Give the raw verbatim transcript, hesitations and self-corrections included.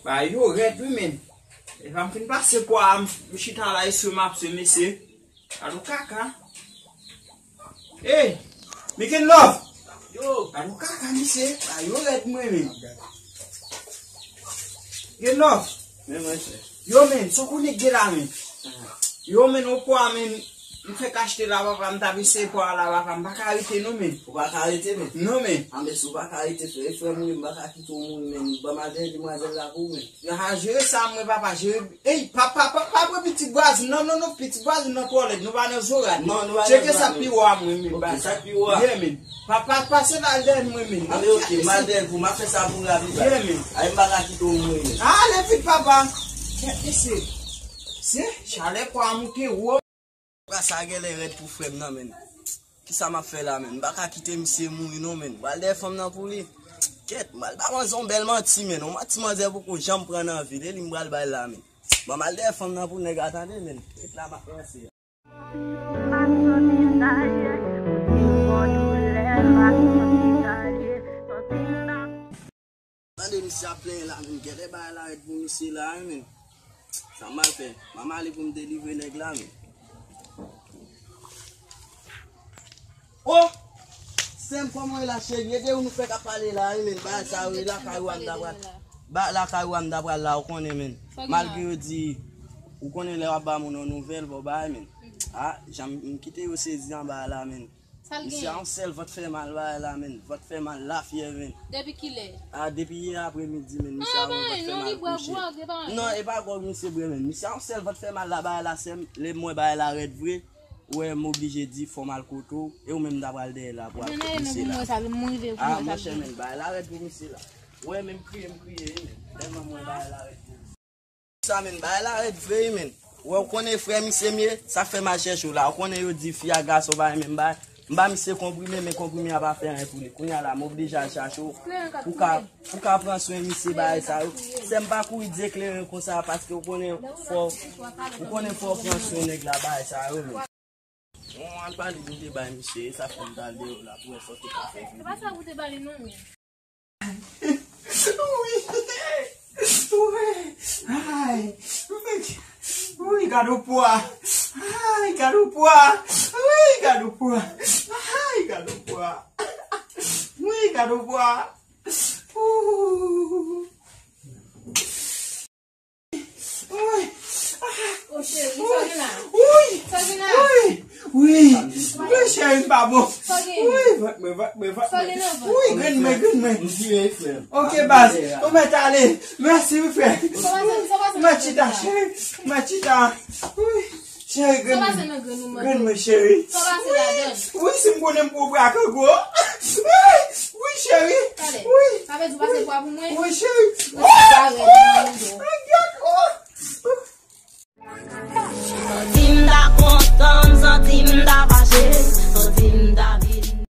Bagay yo rèd wi, men. Epa m fin pase pwa a, m chita la, eswe m ap swe, mesye. Gad yon kaka. Ey, Miken Love. Yo. Gad yon kaka, mesye. Bagay yo rèd mwen, men. Gen Love. Men mwen, frè. Yo, men, sa w konnen k gen la, men. Yo, men, yon pwa, men, m fèk achte la, papa, m t ap eseye pwa la, papa, m pa ka rete, non, men. Ou pa ka rete, men? Non, men. A, men, si w pa ka rete, frè, e frè m, wi, m pa ka kite w mouri, men. Ban m al dèyè demwazèl la pou ou, men. Yo, a, jere sa, mwen, papa, jere. Ey, papa, pa, pa pran pitit vwazen, non, non, non, pitit vwazen nan twò lèd, nou pa nan zorat, non. Non, nou pa nan zorat, non. Tcheke sa pi wo a, mwen, men, baz. Ok, sa pi wo a. Yeah, men. Pa, pa, pase la dèyè mwen, men. A, men ok, m al dèyè pou, m ap fè sa pou w rapid la. Yeah, men. Ay, m pa ka kite w mouri, men. Ale vit, papa. Kèt, mesye. Se chalè pwa a moute wo. Pwa sa genlè rèd pou frè m nan, men. Kisa m ap fè la, men? M pa ka kite misye mouri, non, men. M pral dèyè fanm nan pou li. Kèt, m pral ba manzè yon bèl manti, men. Yon manti manzè poko janm pran nan vi l, e li m pral bay la, men. Ban m al dèyè fanm nan pou nèg la tande, men. Kèt la m ap ranse. Tande misye ap plenyen la, men. Gade bagay la rèd pou misye la, wi, men. Sa m al fè? M a m ale pou m delivre nèg la, men. Oh! Sè m, kòman w ye la, cheri? Ede w nou fèk ap pale la, wi, men. Bagay sa yo, lakay ou a m ta pral. Ba lakay ou a m ta pral la, ou konnen, men. Malgre yo di, ou konnen lè w ap ba moun yon nouvèl, fò w ba, men. A, jan m kite yo sezi anba la, men. Misye a yon sèl vant fè mal bagay la, men. Vant fè mal la fyè, men. Depi kilè? A, depi yè apremidi, men. Misye a yon vant fè mal kouche. Non, e pa gwòg misye bwè, men. Misye a yon sèl vant fè mal la bagay la, sè m. Lè m wè bagay la rèd vre, ou wè m oblije di fò m al kote w, e ou menm m ta pral dèyè la pou al kote misye la. A, monchè, men, bagay la rèd pou misye la. Ou wè, men m kriye, m kriye, men. Tèlman m wè bagay la rèd pou misye. Sa, men, bagay la rèd vre, wi, men. Wè, ou konnen frè misye m ye, sa fè m al chèche w la. Ou konnen yo di fi ak gason pa renmen bagay. M ba misye konprime, men konprime a pa fè anyen pou li. Kounye a la, m oblije al chache w. Pou ka, pou ka pran swen misye bagay sa yo. Sè m pa kouri di kleren konsa, paske ou konnen fò, ou konnen fò w pran swen nèg la bagay sa yo, men. Bon, al pale pou te bay misye, e sa fè m t al deyò la, pou wè sa w te ka fè pou li. Se pa sa pou te ba li, non, men. Wi. Wi. Ay. Wi, gade yon pwa. Ay, gade yon pwa. Wi, gade yon pwa. Ay, gade yon pwa. Wi, gade yon pwa. Ooh. Wi. Ah. O cheri, sa gen la? Wi. Sa gen la? Wi. Wi. Wi, cheri, m pa bon. Sa gen? Wi, vant mwen, vant mwen, vant mwen. Sa gen nan vant? Wi, grenn mwen, grenn mwen. M vire, frè m. Ok, baz. Ou mèt ale. Mèsi, wi, frè. Sa pase, sa pase nan grenn ou la? Mèt chita, cheri. Mèt chita. Wi. Cheri, grenn mwen. Sa pase nan grenn ou, man? Grenn mwen, cheri. Sa pase ladan? Wi, si m konnen m pou bra kango. Wi, wi, cheri. Talè. Wi. Sa vle di w pase pwa pou mwen? Wi, cheri. Mwen se pwa rèd nan do.